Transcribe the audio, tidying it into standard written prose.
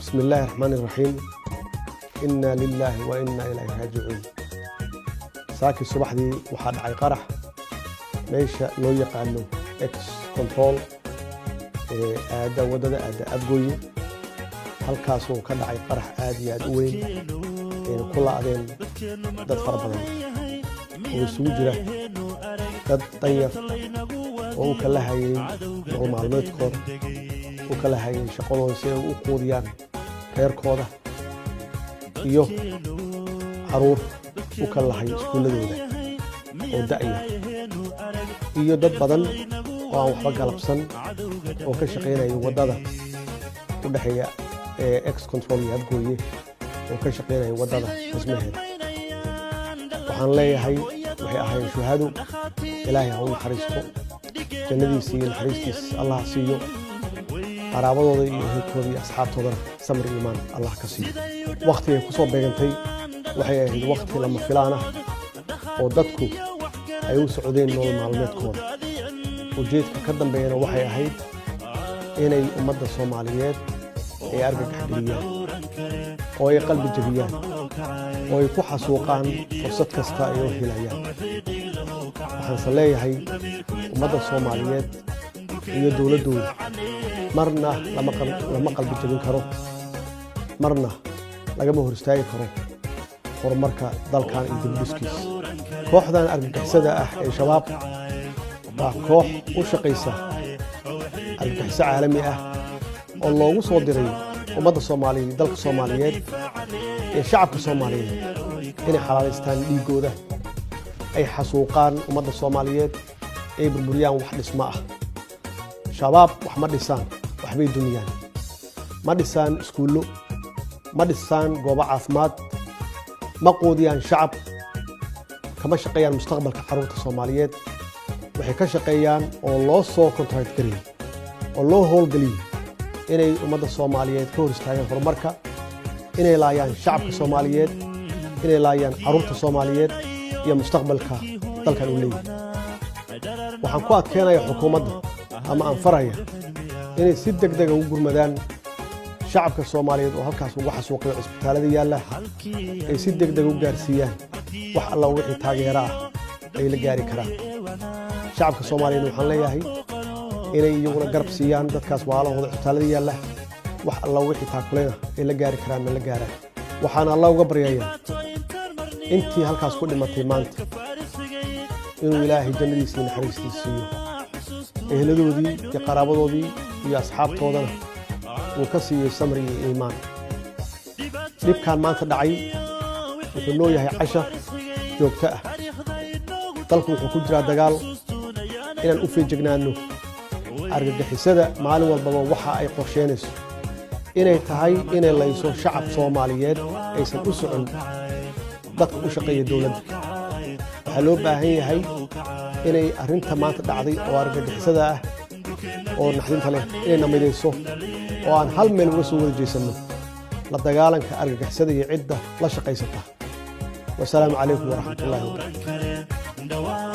Bismi illaahi raxmaani raxiim. Inna lilaahi wa inna ilayhi raajicuun. Saakii subaxdii waxaa dhacay qarax meesha loo yaqaano Ex Control ee aadda waddada aadda Afgooye, halkaasuu ka dhacay qarax aad iyo aad u weyn, ayna ku la'deen dad fara badan oo isugu jira dad danyar oo u kala hayay nolol maalmeedkooda, u kala hayay shaqadooda si ay u quudiyaan reerkooda, iyo caruur u kala lahay iskuulladooda oo da'yar, iyo dad badan oo aan waxba galabsan oo ka shaqaynaya waddada u dhexeeya ee Ex Control iyo Afgooye, oo ka shaqaynaya waddada dhismaheeda. Waxaan leeyahay, waxay ahaayeen shuhado. Ilaahay ha u naxariisto, jannadiisa iyo naxariistiisa Allah siiyo, qaraabadooda iyo ehelkooda iyo asxaabtoodana samir iimaan Allah ka siiyo. Wakhtigay ku soo beegantay waxay ahayd wakhti lama filaan ah oo dadku ay u socdeen nolol maalmeedkooda. Ujeedka ka dambeeyana waxay ahayd inay ummadda Soomaaliyeed ay argagax geliyaan oo ay qalbi jebiyaan oo ay ku xasuuqaan fursad kasta ay u helayaan. Waxaanse leeyahay, ummadda Soomaaliyeed iyo dowladdooda marna lama qalbi jebin karo, marna lagama hor istaagi karo horumarka dalkan iyo dibudhiskiisa. Kooxdan argagixisada ah ee Shabaab waa koox u shaqaysa argagixiso caalami ah oo loogu soo diray ummadda Soomaaliyeed, dalka Soomaaliyeed iyo shacabka Soomaaliyeed inay xalaalaystaan dhiiggooda, ay xasuuqaan ummadda Soomaaliyeed, ay burburiyaan wax dhismo ah. Shabaab wax ma dhisaan, waxbay dumiyaan. Ma dhisaan iskuullo, ma dhisaan goobo caafimaad, ma quudiyaan shacab, kama shaqeeyaan mustaqbalka carruurta Soomaaliyeed. Waxay ka shaqeeyaan oo loo soo contract gareeyey oo loo howlgeliyey inay ummadda Soomaaliyeed ka hor istaagaan horumarka, inay laayaan shacabka Soomaaliyeed, inay laayaan carruurta Soomaaliyeed iyo mustaqbalka dalkan uu leeyahay. Waxaan ku adkeynaya xukuumadda ama aan faraya inay si deg dega ugu gurmadaan shacabka Soomaaliyeed oo halkaas ugu xasuuqayo cisbitaalada yaalla, ay si deg deg u gaarsiiyaan wax alla wixii taageero ah ay la gaari karaan. Shacabka Soomaaliyeed waxaan leeyahay inay iyaguna garab siiyaan dadkaas waalahooda cisbitaalada yaalla, wax alla wixii taakulena ay la gaari karaanna la gaaraan. Waxaan Alla uga baryayaa intii halkaas ku dhimatay maanta inuu Ilaahay jannadiisa iyo naxariistiisa siiyo, eheladoodii iyo qaraabadoodii iyo asxaabtoodana uu ka siiyo samri iyo iimaan. Dhibkaan maanta dhacay wuxuu noo yahay cashar joogto ah. Dalku wuxuu ku jiraa dagaal, inaan u feejignaanno argagixisada maalin walbaba waxa ay qorsheynayso inay tahay inay layso shacab Soomaaliyeed, aysan u socon dadka u shaqeeya dowladda. Waxaa loo baahan yahay inay arrinta maanta dhacday oo argagixisada ah oo naxdinta leh inay namidayso oo aan hal meel uga soo wada jeesanno la dagaalanka argagixisada iyo cidda la shaqaysata. Wasalaamu calaykum waraxmatullahi wabarakatu.